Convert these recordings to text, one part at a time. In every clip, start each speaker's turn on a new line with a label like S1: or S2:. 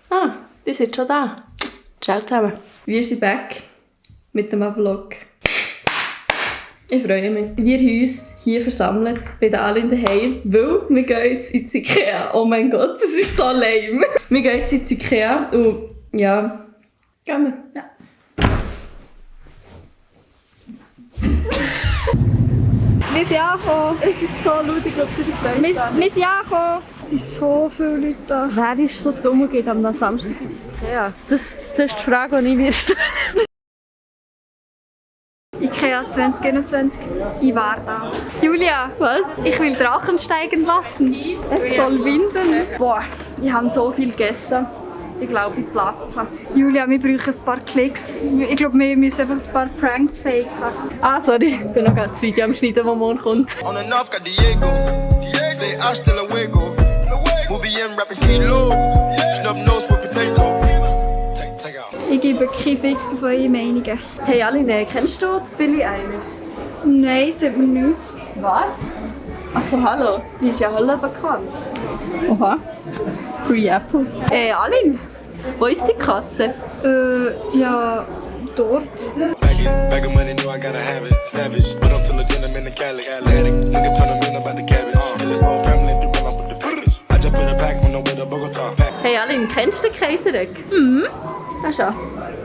S1: Ah, die sind schon da. Ciao zusammen. Wir sind back mit dem Vlog. Ich freue mich. Wir haben uns hier versammelt bei den Alin daheim, weil wir gehen jetzt ins Ikea. Oh mein Gott, das ist so lame. Wir gehen jetzt ins Ikea und ja, gehen wir. Ja.
S2: Wir sind angekommen.
S1: Es ist so laut, ich glaube, sie ist
S2: Wir sind angekommen. Es sind so viele Leute da.
S1: Wer ist so dumm und geht am Samstag ins Ikea? Das ist die Frage, die ich mir stelle.
S2: Ikea 2021. Ich war da. Julia,
S1: Was?
S2: ich will Drachen steigen lassen. Es soll winden. Boah, ich habe so viel gegessen. Ich glaube, ich platze. Julia, wir brauchen ein paar Klicks. Ich glaube, wir müssen einfach ein paar Pranks faken.
S1: Ah, sorry. Ich bin noch gerade das Video am Schneiden, das morgen kommt.
S3: On the north got Diego. Say hasta luego. We'll be in rapping kilo. Snub nose with potato. Take out.
S2: Ich gebe keinen Fick auf eure Meinungen.
S1: Hey Aline, kennst du die Billie Eilish?
S2: Nein, sagt mir nichts.
S1: Was? Also hallo, die ist ja Hölle bekannt. Oha. Free Apple. Aline, wo ist die Kasse?
S2: Ja, dort.
S3: Bag of money, know I gotta have it. Savage, but I'm still a gentleman in Cali. Atlantic, nigga turn them in about the cabbage. Kill this whole family, if you run off with the package. I just put a pack on the way to Bogota.
S1: Hey Aline, kennst du den Kaiseregg? Das ist ja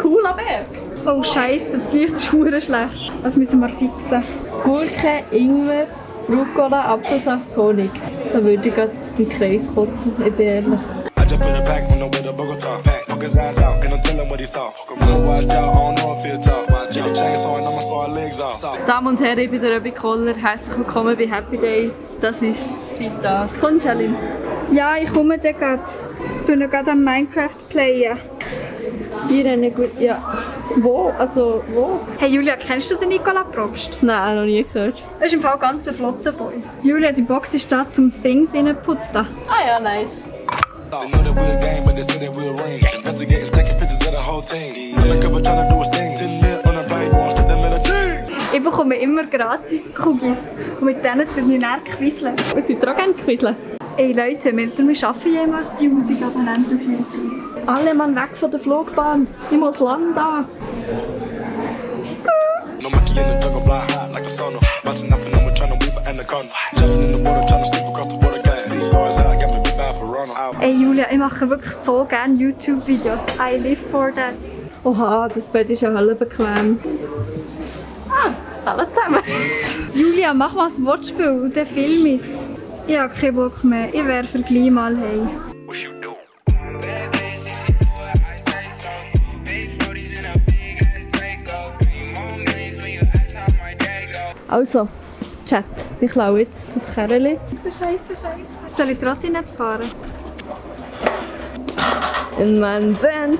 S1: cooler Berg.
S2: Oh Scheiße, das Licht ist verdammt schlecht. Das müssen wir fixen.
S1: Gurke, Ingwer, Rucola, Apfelsaft, Honig. Da würde ich gerade im Kreis kotzen, ich bin ehrlich.
S3: I just put a pack on the way to Bogota. Fuck his ass out, and I'm telling what he saw. Fuck around, watch out, I don't know if he'll talk. Get a chainsaw and I'ma saw her legs off.
S1: Damen und Herren, ich bin der Röbi Koller. Herzlich willkommen bei Happy Day. Das ist Freitag. Kommst du, Aline?
S2: Ja, ich komme dann gerade. Ich bin noch gerade am Minecraft playen.
S1: Hier eine gute. Ja. Wo? Also, wo?
S2: Hey Julia, kennst du den Nicola Probst?
S1: Nein, noch nie gehört.
S2: Das ist im Fall ganz ein flotter Boy. Julia, die Box ist da zum Things reinputten.
S1: Ah ja, nice.
S3: They know that we're a gang, but they say that we're a ring. Investigating, taking pictures of the whole team. Undercover trying to do his thing. Sitting there on a plane, going to the middle.
S2: Ich bekomme immer gratis Cookies und mit denen tue ich dann quizzeln.
S1: Ich würde auch gerne quizzeln.
S2: Ey Leute, wir schaffen jemals die 1000 Abonnenten auf YouTube.
S1: Alle Mann weg von der Flugbahn. Ich muss landen.
S3: No monkey in the jungle, fly high like a sauna. Watching out for no one trying to weave an anaconda. Jumping in the water, trying to sleep across the water. Got see cars out, got me beat by Verona.
S2: Ey Julia, ich mache wirklich so gerne YouTube-Videos. I live for that.
S1: Oha, das Bett ist ja Hölle bequem. Ah, alle zusammen.
S2: Julia, mach mal ein Wortspiel und dann film es. Ich habe keinen Bock mehr. Ich werfe gleich mal heim.
S3: What you do?
S1: Also, Chat, ich klaue jetzt das Kerli.
S2: Scheiße. Soll ich trotzdem nicht fahren?
S1: In meinem Benz.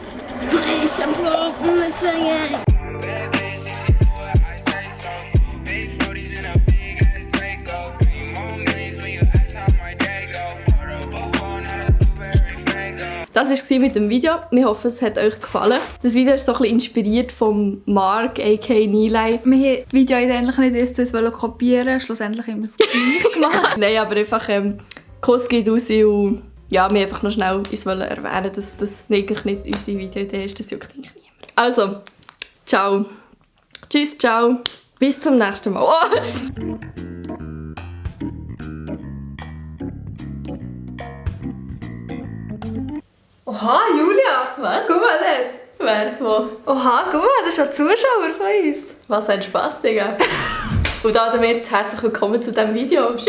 S1: Ich am Floten mit der Gang. Das war es mit dem Video. Wir hoffen, es hat euch gefallen. Das Video ist so ein bisschen inspiriert von Mark, a.k.a. Nilay.
S2: Wir wollten die Video eigentlich nicht erst kopieren, schlussendlich haben wir es gleich gemacht.
S1: Nein, aber einfach Kuss geht raus und ja, wir einfach noch schnell uns erwähnen, dass das eigentlich nicht unsere Videoidee ist. Das juckt eigentlich niemand. Also, ciao. Tschüss, ciao. Bis zum nächsten Mal. Oh.
S2: Oha, Julia!
S1: Was?
S2: Guck mal dort!
S1: Wer? Wo?
S2: Oha, guck mal, das ist ein Zuschauer von uns.
S1: Was ein Spaß, Digga. Und damit herzlich willkommen zu diesem Video. Tschüss!